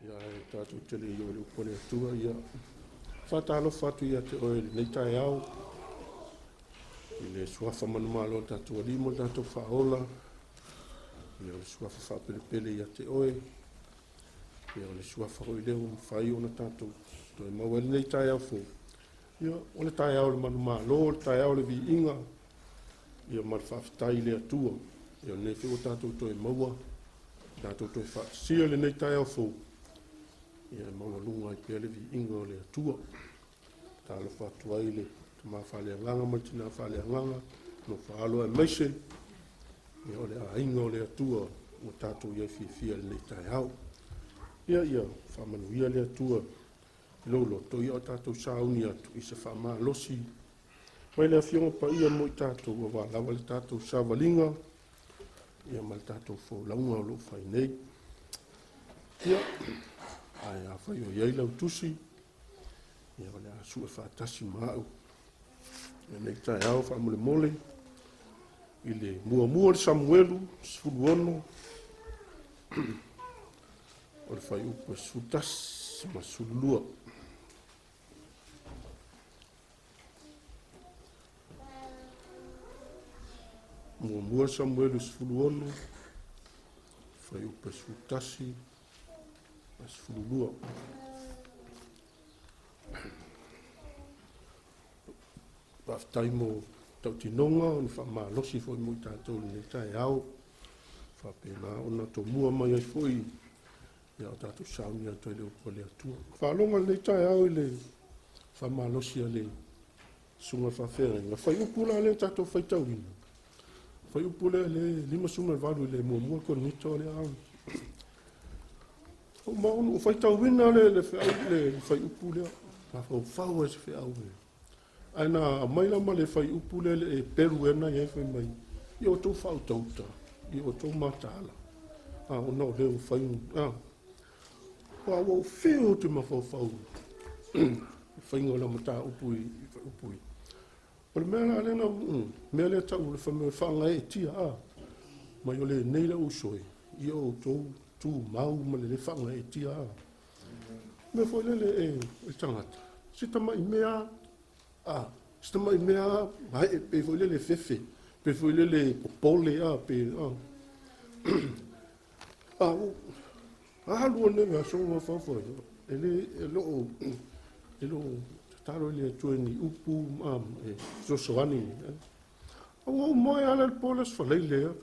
Ia, ae tatou te le i oo i le upu a le Atua, ia faatalofa atu ia te oe i lenei taeao, i le suafa manumalo o le tatou Alii ma le tatou Faaola, ia o le suafa faapelepele ia te oe, ia o le suafa foi lea ua mafai ona tatou toe maua ai lenei taeao fou. Ia, o le taeao o le manumalo, o le taeao o le viiga, ia ma le faafetai i le Atua. Ia o lenei foi ua tatou toe maua, tatou toe faatasia i lenei taeao fou, ia e maualuga ai pea le viiga o le Atua. Talofa atu ai i le tama faaleagaga ma le tina faaleagaga, nofo a alo aemaise ia o le aiga o le Atua ua tatou i ai fiafia i lenei taeao. Ia ia faamanuia le Atua i lou loto, ia o tatou sauni atu i se faamalosi mai le Afioga Paia mo i tatou, aua lava le tatou savaliga ia ma le tatou folauga o lo o fai nei. Ia, ae afai o i ai lau tusi, ia o le a sue faatasi ma au lenei taeao faamolemole i le muamua o le Samuelu 16 o le fuaiupu e 11 ma 12. Muamua Samuelu 16, fuaiupu e 11 ma 12. Faafetai mo tautinoga o ni faamalosi foi mo i tatou i lenei taeao. Faapena ona tomua mai ai foi ia o tatou sauni atu ai le upu a le Atua. Faalogo lenei taeao i le faamalosi a le susuga faafeagaiga. Faiupu la lea tatou faitauina. Faiupu lea le 58 i le muamua Korinito o lea. Ma ou faitauina le le feau le faiupu lea. Mafaufau ai se feau e Ae na aumai la ma le fuaiupu lea le Eperu ea na i ai fai mai, i outou faautauta, i outou mataala, a ona o lea ua fai, a. Ua ou fiu ou te mafaufau i le faiga o lau mataupu i fuaiupu ia. O le mea la lea na, mea lea tau o le fai mai o le faagaeetia, a. Mai o lenei lau uso e, i outou tumau ma le le faagaeetia, a. Mea foi lele e le tagata, si tamai mea a, si tamai mea a, e pei foi lele fefe, pei foi lele popole a, pe a. A u alu nei aso ma faufau, e le e loo e loo tatalo i le Atua i ni upu ma e fesoasoani. A ua ou moe ala le po le aso Faraile.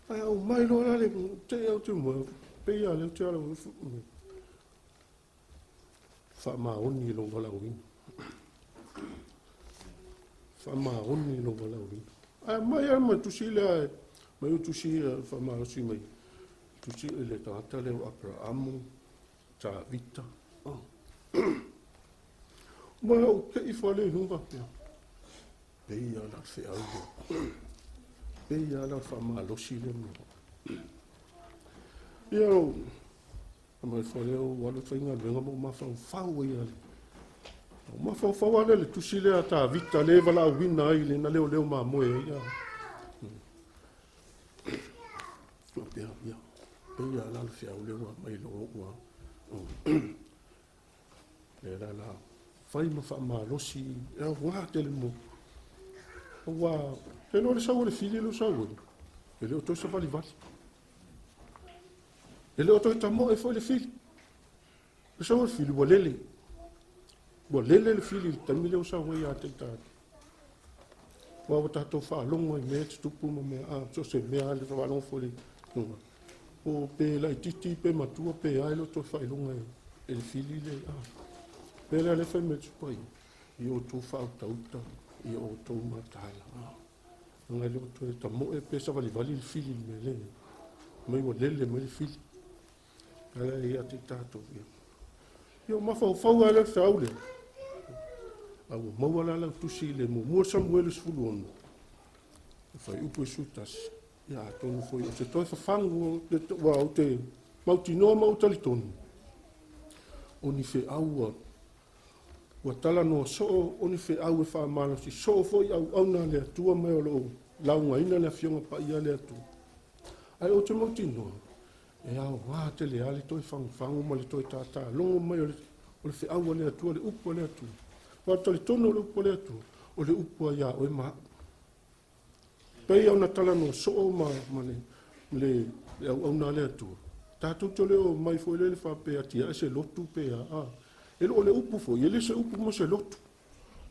Ae aumai loa la le te au te moe, pei lava lea ou te ala faamaoni i lou valaauina. Faamaoni lou valaauina. Ae aumai lava ma le tusi lea, mai o tusi ia faamalosi mai, tusi i le tagata lea o Aperaamu, Tavita. Oh. Ma ou te i fale i luga faapea, pei lava la le feau lea. Pei lava la le faamalosi lea mea. Ia, mai fale ou alu e faigaluega ma ou mafaufau ai lava. Ou mafaufau lava lea i le tusi lea a Tavita lea e valaauina ai le na leoleo mamoe ai. A. Faapea, ia, pei lava la le feau lea ua aumai i lou a. Lea la la fai ma faamalosi e aoga tele mo. Aua, e le o le sau o le fili lea o sau ai, e le o toe savalivali. E le o toe tamoe foi le fili. E sau le fili ua lele. Ua lele le fili i le taimi lea ua sau ai ia te i tatou. Aua ua tatou faalogo i mea e tutupu ma mea, a, so o se mea lava le faalogo foi i le luga. Po pe laitiiti pe matua pe a, e le o toe faailoga e le fili le, a. Mea lea lea fai mai le Tusi Paia, ia outou faautauta, ia outou mataala. A. Leaga e le o toe tamoe pe savalivali le fili i le mea lea. Mai ua lele mai le fili. Ala ia te i tatou ia. Ia o mafaufau lava lea feau lea. A ua maua la lau tusi i le muamua Samuele 16. E fuaiupu e 11. Ia atonu foi o se toe fafagu ua ou te mautinoa ma ou talitonu. O ni feau ua Ua talanoa soo o ni feau e faamalosi soo foi auauna a le Atua mai o lo o laugaina le Afioga Paia a le Atua. Ae ou te mautinoa, e aoga tele lava le toe fagufagu ma le toe tātālogo mai o le, o le feau a le Atua, le upu a le Atua. Aua talitonu o le upu a le Atua, o le upu a ia oe ma au. Pei ona talanoa soo ma, ma le, le, le auauna a le Atua, tatou te le o mai foi lele faapea atiae se lotu pe a, a. E le o le upu foi, e le se upu mo se lotu.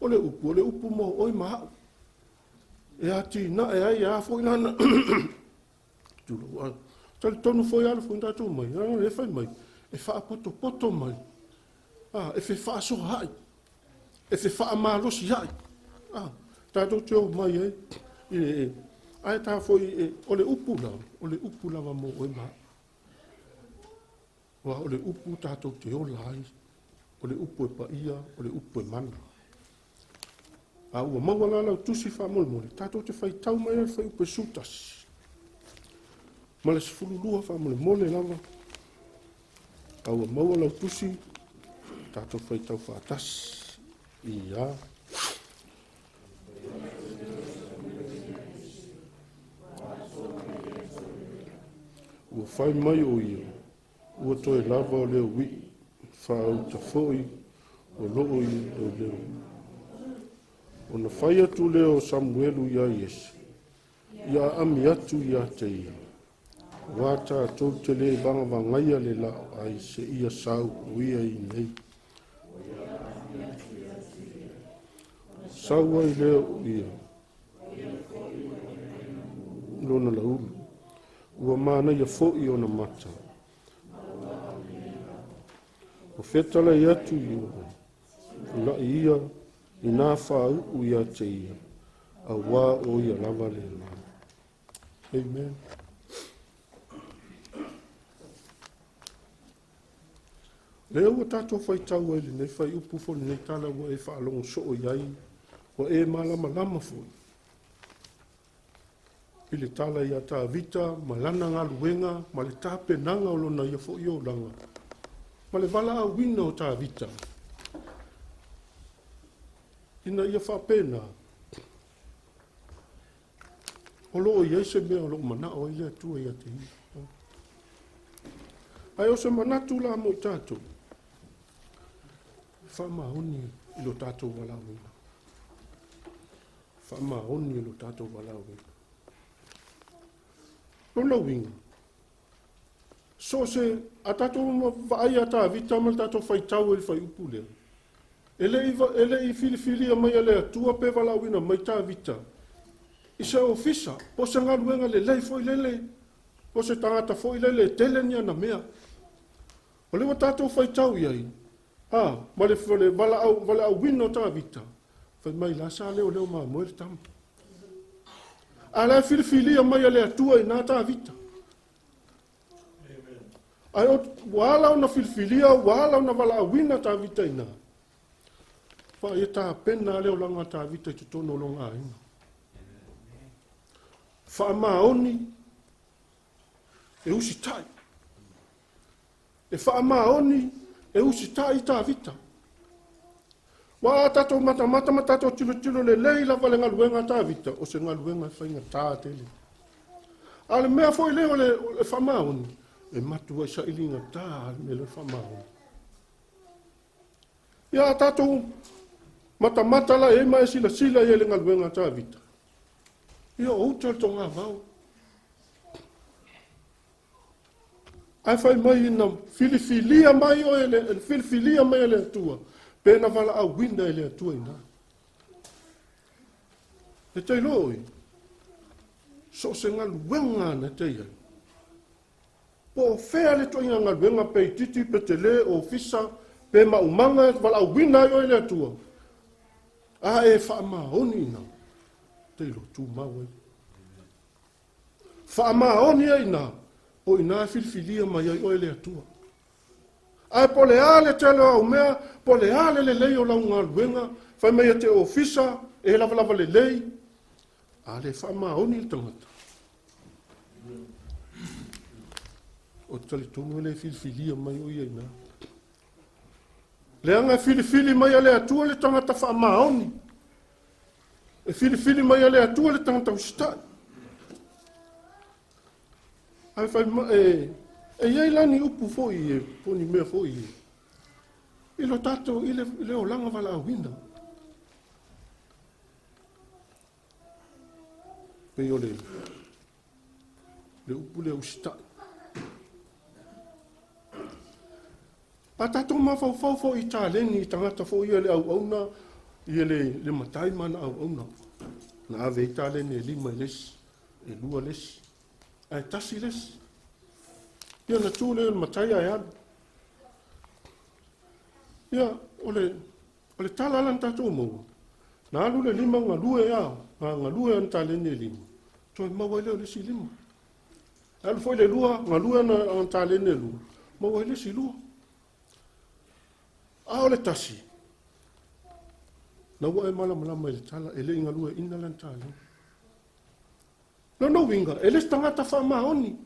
O le upu, o le upu mo oe ma au. E atinae ai, a foi lana tulou a. Talitonu foi ala foi tatou mai, a e fai mai, e faapotopoto mai, a, e fefaasoaai. E fefaamalosi ai. A, tatou te omai ai i le, ae ta foi, e, o le upu lava, o le upu lava mo oe ma au. Aua o le upu tatou te ola ai, o le upu e paia, o le upu e mana. A ua maua la lau tusi faamolemole, tatou te faitau mai ai le fuaiupu e 11 ma le 12 faamolemole lava. A ua maua lau tusi, tatou faitau faatasi. Ia. Ua fai mai o ia, ua toe lava o le ui'i, faauta foi o loo i leoleo. Ona fai atu lea o Samuelu iā Iese, ia aami atu ia te ia. Aua tatou te lē vagavagaia le laoai seia sau o ia i inei. Sau ai lea o ia lona laulu. Ua manaia foi ona mata. Ua fetalai atu i o, tulai ia i nā fāuʻu ia te ia, auā o ia lava lena. Amen. Lea ua tatou faitau ai lenei fuaiupu foi lenei tala ua e faalogo soo i ai, ua e malamalama foi i le tala ia Tavita ma lana galuega ma le tapenaga o lona ia foi olaga ma le valaauina o Tavita ina ia faapena O lo o i ai se mea o lo o manao ai le Atua ia te ia. Ae o se manatu la mo i tatou, faamaoni i lo tatou valaauina. Faamaoni i lo tatou valaauina. Lona uiga, so o se, a tatou vaai ia Tavita ma le tatou faitau i le fuaiupu lea, e le i, e le i filifilia mai e le Atua pe valaauina mai Tavita i se ofisa, po o se galuega lelei foi lele, po o se tagata foi lele e tele ni ana mea. O lea ua tatou faitau i ai, a, ma le, le valaau, valaauina o Tavita, Fai mai la sa leoleo mamoe le tama. A la e filifilia mai e le Atua i nā Tavita. Ae ua ala ona filifilia, ua ala ona valaauina Tavita i nā. Fa ia tapena le olaga a Tavita i totonu o lona aiga. Faamaoni e usitai. E faamaoni e usitai Tavita. Ua a tatou matamata ma tatou tilotilo lelei lava le galuega a Tavita, o se galuega e faigata tele. A o le mea foi lea o le faamaoni, e matuai sailigata le mea lea o le faamaoni. Ia a tatou matamata la i ai ma e silasila i ai i le galuega a Tavita, ia o uta le togavao. Ae fai mai ina filifilia mai oe le filifilia mai e le Atua, pe na valaauina e le Atua i ina. E te iloa oe, so o se galuega na te i ai, po o fea le ituaiga galuega, pe itiiti pe tele, ofisa, pe maumaga, e valaauina ai oe e le Atua, a e faamaoni ina, te iloa tumau ai. Faamaoni ai ina, o ina e filifilia mai ai oe e le Atua. Ae po o le a le tele o au mea, po o le a le lelei o lau galuega, fai mai e te ofisa, e lavalava lelei, a le faamaoni le tagata. O te talitonu e le filifilia mai o ia ina. Leaga e filifili mai e le Atua le tagata faamaoni. E filifili mai e le Atua le tagata usitai. Ae fai mai, e i ai la ni upu foi e, po o ni mea foi e, i lo tatou, i le olaga valaauina. Pei o le upu lea usitai. A tatou mafaufau foi i taleni i tagata foi ia le auauna, ia le matai ma ana auauna. Na ave ai taleni e 5 i le isi, e 2 le isi, ae 1 le isi. Ia na tu lea o le matai ae alu. Ia, o le tala la na tatou maua, na alu le 5 galue a, na galue ana taleni e 5, toe maua ai lea o le isi 5. Alu foi le 2, galue ana taleni e 2, maua ai le isi 2. A o le 1, na ua e malamalama i le tala, e le i galue ina lana taleni. Lona uiga, e le se tagata faamaoni,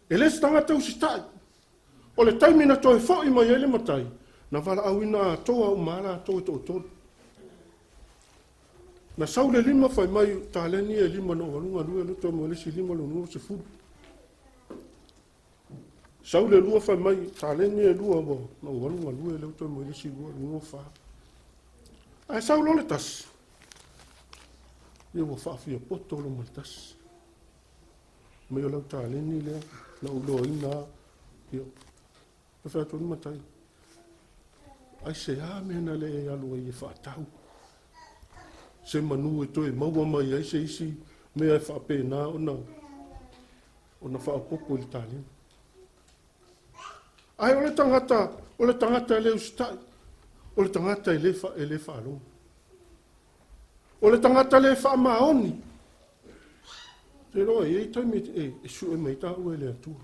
e le se tagata usitai. O le taimi na toe foi mai ai le matai, na valaauina atoa uma latou e toatolu. Na sau le 5 fai mai taleni e 5 na ou alu galue, le toe mo le isi 5 lona 20. Sau le 2 fai mai taleni e 2 na ou alu galue, le toe mo le isi 2 lona 4. Ae sau loa le 1. Ia ua faafia poto lo ma le 1. Mai o lau taleni lea, na ou iloaina, ia, e fai atu le matai. Ai se a mea na le e alu ai e faatau. Se manu e toe maua mai ai se isi mea e faapena ona faaopoopo i le taleni. Ae o le tagata e le usitai, o le tagata e le faalogo. O le tagata le faamaoni. Te iloa, e i ai taimi e sue mai taua e le Atua.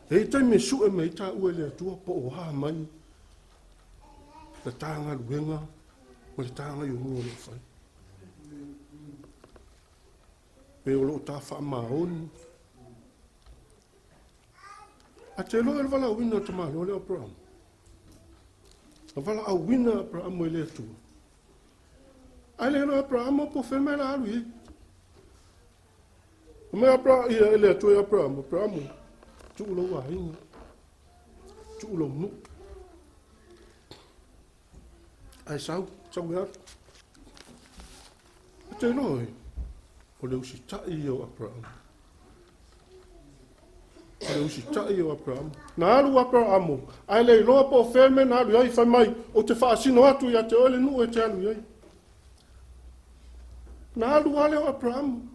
E i ai taimi e sue mai taua e le Atua po o a mai le ta galuega ma le ta gaioiga o lo o fai. Pe o lo o ta faamaoni. A te iloa e le valaauina o te malo le Abraham. Na valaauina Abraham e le Atua. Ae le iloa Abraham po o fea mai la alu i ai. Mai Abraham ia e le Atua i Abraham, Abraham, tuu lau aiga, tuu lau nuu. Ae sau, sau e alu. E te iloa e, o le usitai ia o Abraham. O le usitai o Abraham. Na alu Abraham, ae le iloa po o fea mea na alu i ai, fai mai, ou te faasino atu ia te oe le nuu e te alu i ai. Na alu lava lea o Abraham.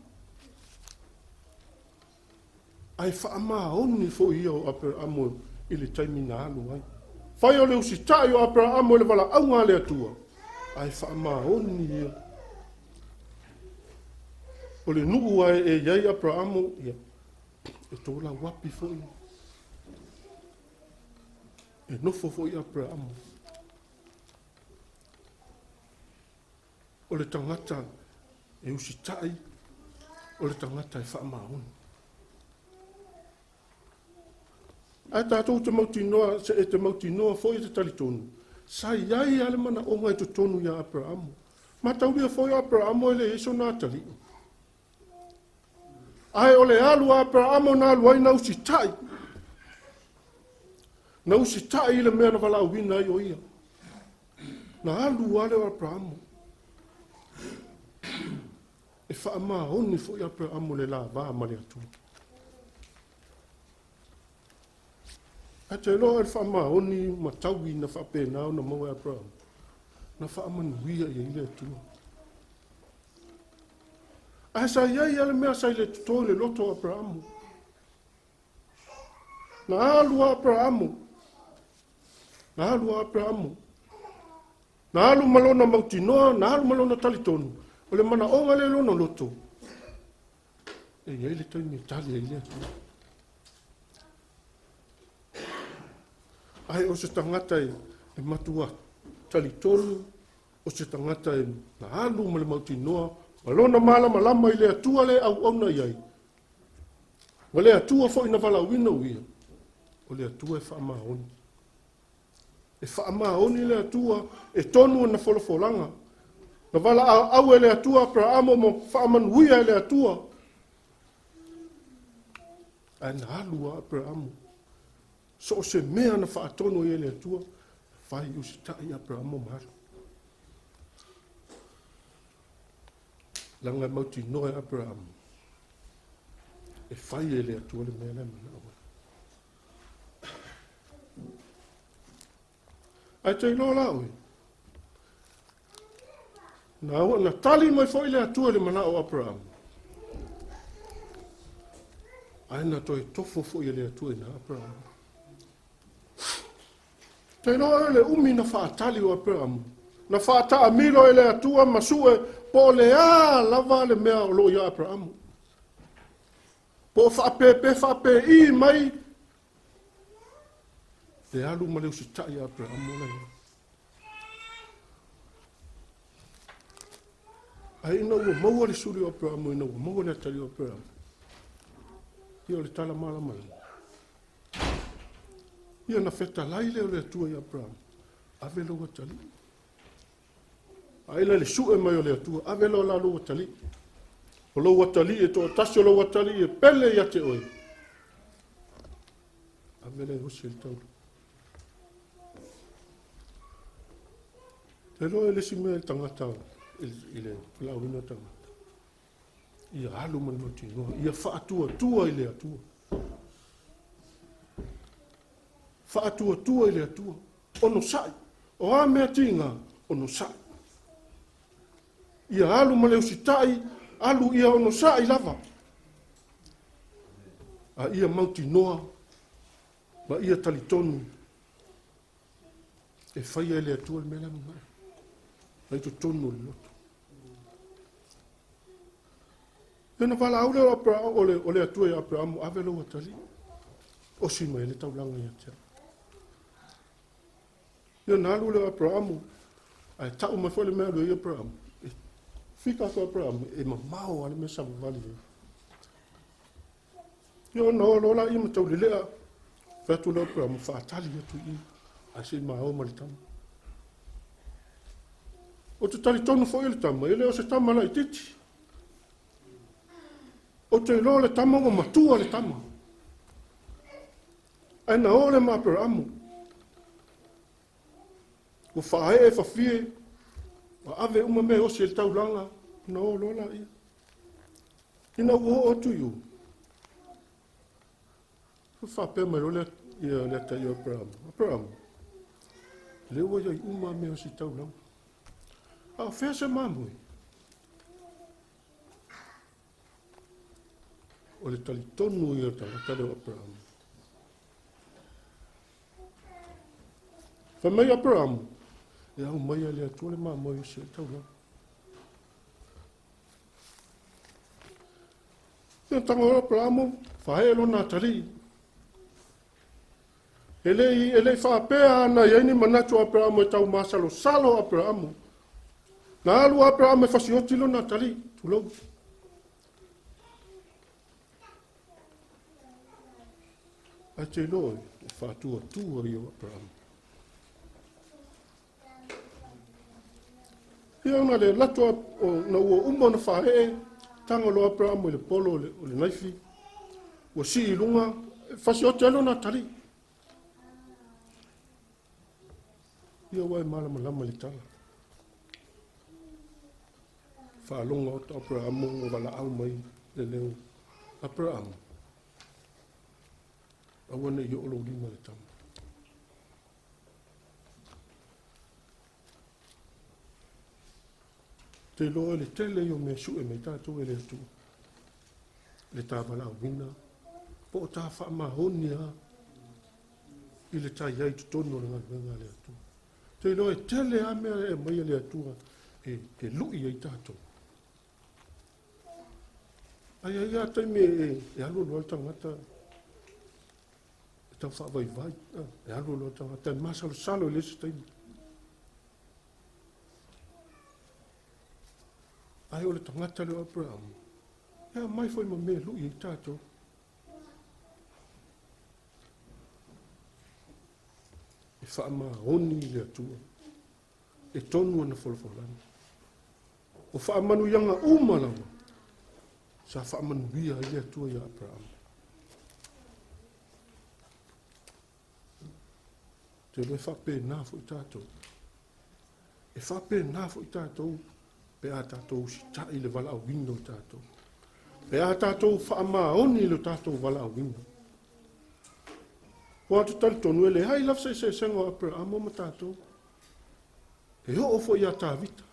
Ae faamaoni foi ia o Abraham i le taimi na alu ai. Fai o le usitai o Abraham i le valaauga a le Atua. Ae faamaoni ia. O le nuu ae e i ai Aperamo, ia, e tolauapi foi. E nofo foi Aperamo. O le tagata e usitai, o le tagata e faamaoni. Ae tatou te mautinoa, se e te mautinoa foi e te talitonu, sa i ai lava le manaoga i totonu ia Aperamo. Mataulia foi o Aperamo e leai sona atalii. Ae o le alu a Aperamo na alu ai na usitai. Na usitai i le mea na valaauina ai o ia. Na alu lava lea o Aperamo. E faamaoni foi Aperamo le lava ma le Atua. Ae te iloa le faamaoni ma taui na faapena ona maua e Aperamo, na faamanuia i ai le Atua. Ae sa i ai lava le mea sa i le toto i le loto o Aperamo. Na alu a Aperamo, na alu a Aperamo, na alu ma lona mautinoa, na alu ma lona talitonu, o le manaoga lea i lona loto, e i ai le taimi e tali ai le Atua. Ae o se tagata e, e matua talitonu, o se tagata e na alu ma le mautinoa, ma lona malamalama i le Atua le auauna i ai, ma le Atua foi na valaauina o ia, o le Atua e faamaoni. E faamaoni le Atua e tonu ona folafolaga. Na valaau e le Atua Aperamo ma faamanuia e le Atua. Ae na alu a Aperamo. So o se mea na faatonu ai e le Atua, fai usitai Aperamo ma alu. Leaga e mautinoa e Aperamo e fai e le Atua le mea la e manao ai. Ae te iloa la oe, na, na tali mai foi le Atua i le manao o Aperamo. Ae na toe tofo foi e le Atua i na Aperamo. Te iloa oe le umi na faatali o Aperamo. Na faataamilo e le Atua ma sue po o le a lava le mea o lo o ia Aperamo. Po o faapepe faapei mai le alu ma le usitai a Aperamo la ia. Ae ina ua maua le suli o Aperamo, ina ua maua le atali o Aperamo, ia o le tala malamalama. Ia na fetalai lea o le Atua i Aperamo, ave lou atalii. Ae la le sue mai o le Atua, ave loa la lou atalii. O lou atalii e toatasi o lou atalii e pele ia te oe. Ave lea e osi i le taula. Te iloa e le isi mea i le tagata i le valaauina o tagata. Ia alu ma le mautinoa, ia faatuatua i le Atua. Faatuatua i le Atua. Onosai. O a mea tiga, onosai. Ia alu ma le usitai, alu ia onosai lava. A ia mautinoa ma ia talitonu e faia e le Atua le mea la manao. Mai totonu o le loto. Ia na valaau lea o le, o le Atua ia Aperamo, ave lou atalii. Osi mai ai le taulaga ia te au. Ia na alu lea o Aperamo, ae tau mai foi le mea alu ai Aperamo. E fika atu Aperamo, e mamao lava le mea savavali ai. Ia ona o loa laia ma taulelea, fai atu lea o Aperamo, faatali atu i i, ae se i ma o ma le tama. Ou te talitonu foi o le tama, e le o se tama laitiiti. Ou te iloa o le tama ua matua le tama. Ae na o le ma Aperamo. Ua faaee fafie, ua ave uma mea e osi ai le taulaga, ona o loa laia. Ina ua oo atu i o, ua faapea mai loa le, ia, le atai o Aperamo, Aperamo, lea ua i ai uma mea o si taulaga. A o fea se mamoe? O le talitonu ia o le tagata lea o Aperamo. Fai mai Aperamo, E aumaia e le Atua le mamoe e osi ai le taulaga. Ia tago o Aperamo, faaee lona atalii. E le i faapea ana i ai ni manatu o Aperamo e tau masalosalo o Aperamo. Na alu Aperamo e fasioti lona atalii, tulou. Ae te iloa e faatuatua ia o Aperamo. Ia ona le lato na ua uma ona faaee, tago loa Aperamo i le polo o le naifi, ua sii i luga, fasioti ai lona atalii. Ia ua e malamalama i le tala. Faalogo atu Aperamo ua valaau mai le leo, Aperamo, aua ne i oo lou lima i le tama. Te iloa le tele ia o mea sue mai tatou e le Atua. Le ta valaauina, po o ta faamaoni lava i le ta i ai i totonu o le galuega a le Atua. Te iloa e tele lava mea e aumai e le Atua e lui ai tatou. Ae i ai lava taimi e alu alu lava le tagata e tau faavaivai, e alu alu lava le tagata e masalosalo i le isi taimi. Ae o le tagata lea o Aperamo, e aumai foi ma mea e lui ai tatou. E faamaoni i le Atua, e tonu ana folafolaga. O faamanuiaga uma lava, sa faamanuia ai le Atua ia Aperamo. Te iloa e faapena foi tatou. E faapena foi tatou pe a tatou usitai i le valaauina o tatou. Pe a tatou faamaoni i le tatou valaauina. Ua te talitonu e leai lava se eseesega o Aperamo ma tatou. E oo foi ia Tavita.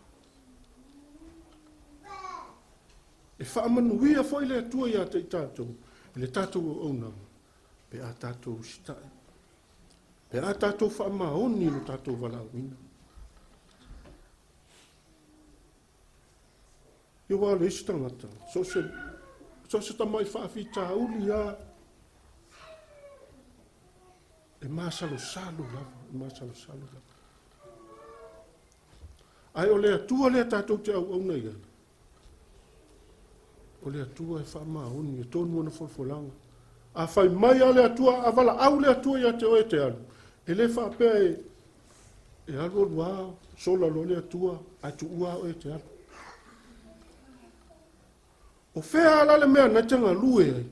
E faamanuia foi le Atua ia te i tatou i le tatou auaunaga pe a tatou usitai. Pe a tatou faamaoni i lo tatou valaauina. Ia aua o le isi tagata, so o se tamai faafitauli lava, e masalosalo lava, e masalosalo lava. Ae o le Atua lea tatou te auauna i ai, o le Atua e faamaoni, e tonu ana folafolaga. A fai mai lava le Atua, a valaau le Atua ia te oe e te alu, e le faapea e alu alu lava, sola loa le Atua, ae tuua lava oe e te alu. O fea la le mea na te galue ai?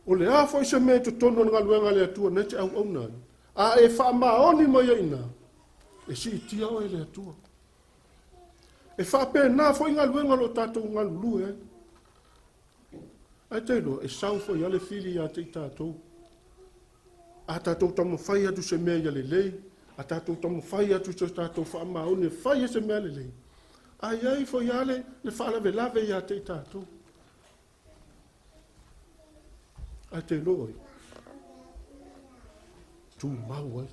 O le a foi se mea i totonu o le galuega a le Atua na te auauna ai? A e faamaoni mai ai i ina, e siitia oe e le Atua. E faapena foi galuega o lo o tatou galulue ai. Ae te iloa, e sau foi lava le fili ia te i tatou. A tatou taumafai atu se mea ia lelei, a tatou taumafai atu se tatou faamaoni e fai se mea lelei, a i ai foi lava le faalavelave ia te i tatou. Ae te iloa oe, tumau ai.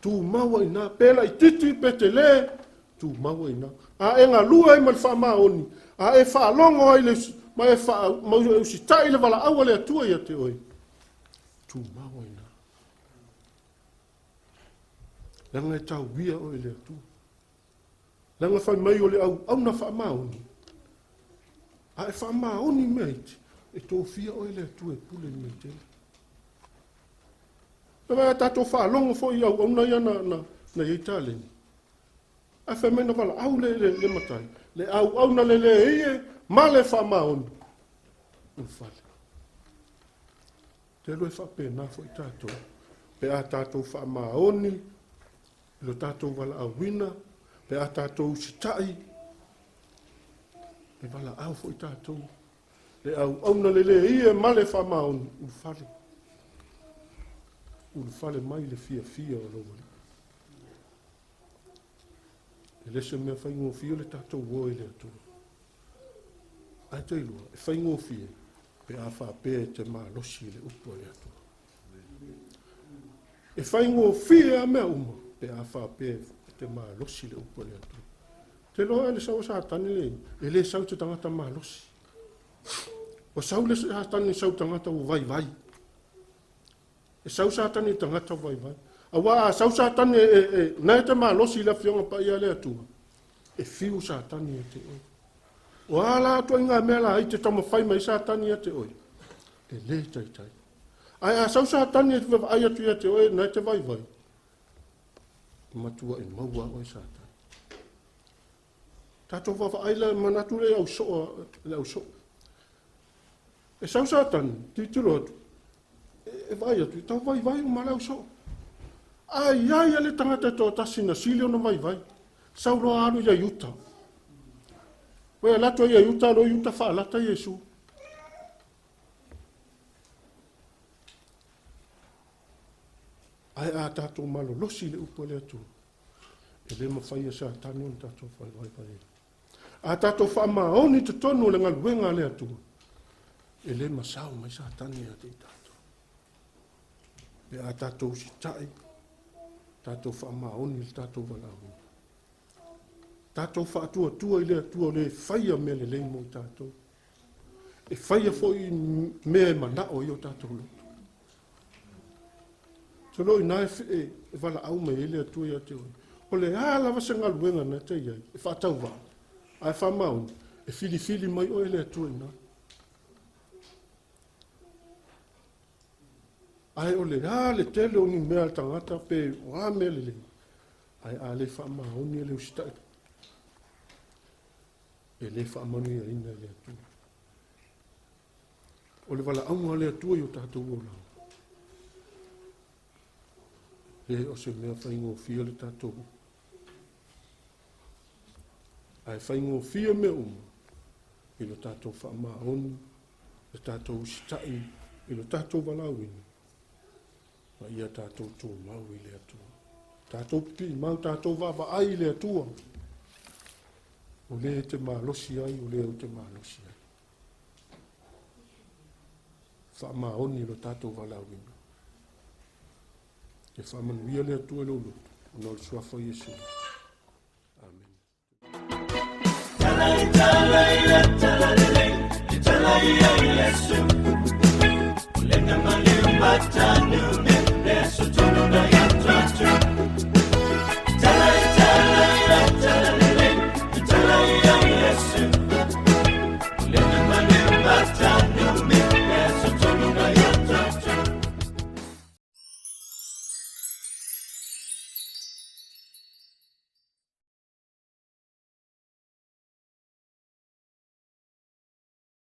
Tumau ai ina, pe laitiiti, pe tele, tumau ai ina. A e galue ai ma le faamaoni, a e faalogo ai ma e usitai le valaau a le Atua ia te oe, tumau ai ina. Leaga e tauia oe e le Atua. Leaga fai mai o le auauna faamaoni, a e faamaoni mea iti, e tofia oe e le Atua e pule i mea tele. E vaai a tatou faalogo foi i auauna ia na i ai taleni. Ae fai mai na valaau le matai, le auauna le le ie ma le faamaoni. Ulufale. Te iloa e faapena foi tatou. Pe a tatou faamaoni i lo tatou valaauina, pe a tatou usitai, e valaau foi tatou. Le auauna le le ie ma le faamaoni, ulufale. Ulufale mai le fiafia o lou Alii. E le se mea faigofie le tatou o i le Atua. Ae te iloa, e faigofie pe a faapea e te malosi i le upu a le Atua. E faigofie lava mea uma. pe a faapea e te malosi le upu a le Atua. Te iloa le sau o Satani le, e le sau i se tagata malosi. Ua sau le Satani sau tagata ua vaivai. E sau Satani i tagata ua vaivai. Aua a sau Satani e, e, e, na e te malosi i le afioga paia a le Atua, e fiu Satani ia te oe. O a la ituaiga mea la i te taumafai mai Satani ia te oe, e le taitai. Ae a sau Satani e vaai atu ia te oe, na e te vaivai, matuai maua oe Satani. Tatou vaavaai la manatu le au soo le au soo. E sau Satani, tilotilo atu, e vaai atu, e tau vaivai uma le au soo. Ae i ai le tagata e toatasi na sili ona vaivai. Sau loa alu ia i uta. Ua alu atu ia i uta, alu i uta faalata Iesu. Ae a tatou malolosi i le upu a le Atua, e le mafai e Satani ona tatou vaivai ai. A tatou faamaoni i totonu o le galuega a le Atua, e le masao mai Satani ia te i tatou. Pe a tatou usitai, tatou faamaoni i le tatou valaauina. Tatou faatuatua i le Atua o le faia mea lelei mo i tatou. E faia foi mea e manao ai o tatou loto. Te lo ina e, e, e valaau mai ai le Atua ia te oe. O le a lava se galuega na te i ai, e faatauvaa, ae faamaoni, e filifili mai oe le Atua ina. Ae o le a le tele o ni mea a le tagata pe o a mea lelei, ae a le faamaoni e le usitai, e le faamanuiaina e le Atua. O le valaauga a le Atua i o tatou olaga, le o se mea faigofie le tatou ae faigofie mea uma i lo tatou faamaoni, le tatou usitai i lo tatou valaauina, ma ia tatou tumau i le Atua. Tatou pipii mau, tatou vaavaai i le Atua. O le e te malosi ai, o le ou te malosi ai. Faamaoni lo tatou valaauina. E faamanuia le Atua i lou loto, ona o le suafa o Iesu. Amen.